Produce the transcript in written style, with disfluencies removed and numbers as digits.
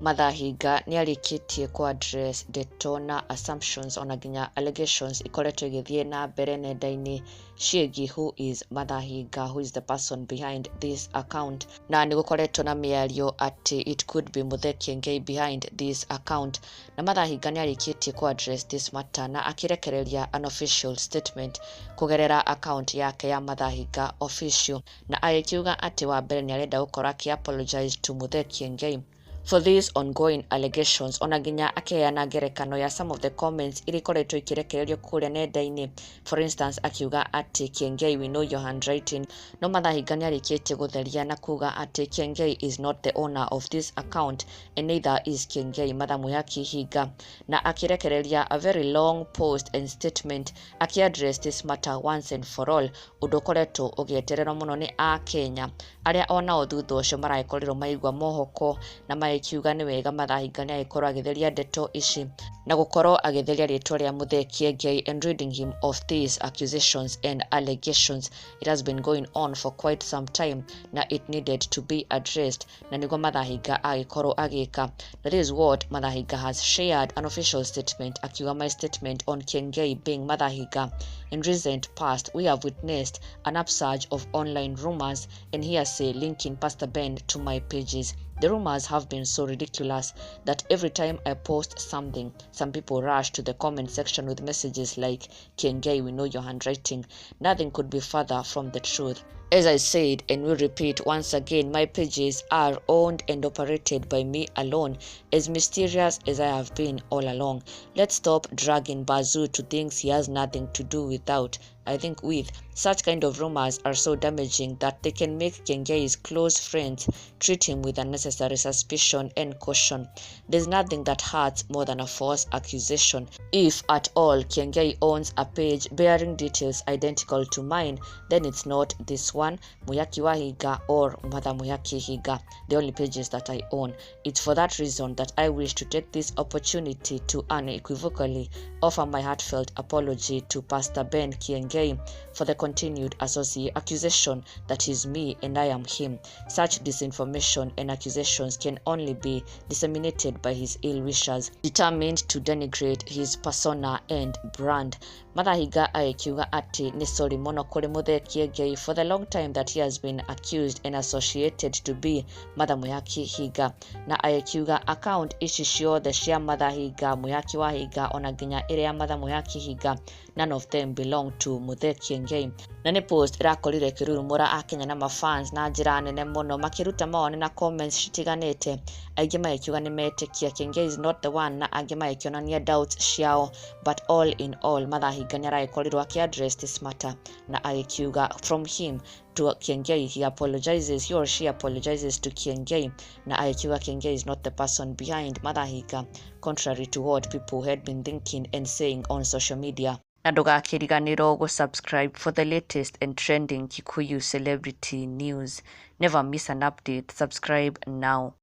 Martha Hinga nĩarĩkĩtie kũ address ndeto na assumptions ona nginya allegations ikoretwo igĩthiĩ na mbere nenda-inĩ ciĩgiĩ who is Martha Hinga, who is the person behind this account. Na nĩ gũkoretwo na mĩario atĩ it could be Muthee Kiengei behind this account. Na Martha Hinga nĩarĩkĩtie kũ address this matter na akĩrekereria an official statement kũgerera account yake ya Martha Hinga Official, na agĩkiuga atĩ wa mbere nĩarenda gũkorwo akĩ apologize to Muthee Kiengei for these ongoing allegations, ona nginya akĩheana ngerekano ya some of the comments iria ikoretwo ikirekererio kũrĩa nenda-inĩ. For instance, akiuga atĩ, "Kiengei, we know your handwriting." No Martha Hinga nĩarĩkĩtie gũtheria na kuga atĩ Kiengei is not the owner of this account and neither is Kiengei Martha Mwihaki Hinga, na akĩrekereria a very long post and statement akĩ-address this matter once and for all, ũndũ ũkoretwo ũgĩetererwo mũno nĩ Akenya arĩa onao thutha ũcio maragĩkorirwo maigua mohoko na magĩkiuga nĩ wega Martha Hinga nĩ agĩkorwo agĩtheria ndeto ici na gũkorwo agĩtheria rĩtwa rĩa Muthee Kiengei and ridding him of these accusations and allegations. It has been going on for quite some time na it needed to be addressed, na nĩguo Martha Hinga agĩkorwo agĩka. That is what Martha Hinga has shared, an official statement, akiuga, "My statement on Kiengei being Martha Hinga. In recent past, we have witnessed an upsurge of online rumors and hearsay linking Pastor Ben to my pages. The rumors have been so ridiculous that every time I post something, some people rush to the comment section with messages like, 'Kiengei, we know your handwriting.' Nothing could be further from the truth. As I said and will repeat once again, my pages are owned and operated by me alone, as mysterious as I have been all along. Let's stop dragging Bazoo to things he has nothing to do without. I think with such kind of rumors are so damaging that they can make Kiengei's close friends treat him with unnecessary suspicion and caution. There's nothing that hurts more than a false accusation. If at all Kiengei owns a page bearing details identical to mine, then it's not this one, Muyaki wa Higa or Mother Muyaki Higa, the only pages that I own. It's for that reason that I wish to take this opportunity to unequivocally offer my heartfelt apology to Pastor Ben Kiengei for the continued associate accusation that he's me and I am him. Such disinformation and accusations can only be disseminated by his ill wishers, determined to denigrate his persona and brand." Martha Hinga agĩkiuga atĩ nĩ sorry mũno kũrĩ Muthee Kiengei for the long time that he has been accused and associated to be Martha Mwihaki Hinga, na agĩkiuga account ici ciothe cia Martha Hinga, Mwihaki wa Hinga, ona nginya ĩrĩa ya Martha Mwihaki Hinga, none of them belong to Muthee Kiengei. Na nĩ post ĩrakorire ĩkĩrurumũra Akenya na mafans na njĩra nene mũno, makĩruta mawoni na comments citiganĩte, aingĩ magĩkiuga nĩ metĩkia Kiengei is not the one, na angĩ magĩkĩonania doubts ciao. But all in all, Martha Hinga nĩ aragĩkorirwo akĩ address this matter na agĩkiuga from him to Kiengei, he apologizes, he or she apologizes to Kiengei, na agĩkiuga Kiengei is not the person behind Martha Hinga, contrary to what people had been thinking and saying on social media. Na ndũgakĩriganĩrwo gũ-subscribe for the latest and trending Kikuyu celebrity news. Never miss an update. Subscribe now.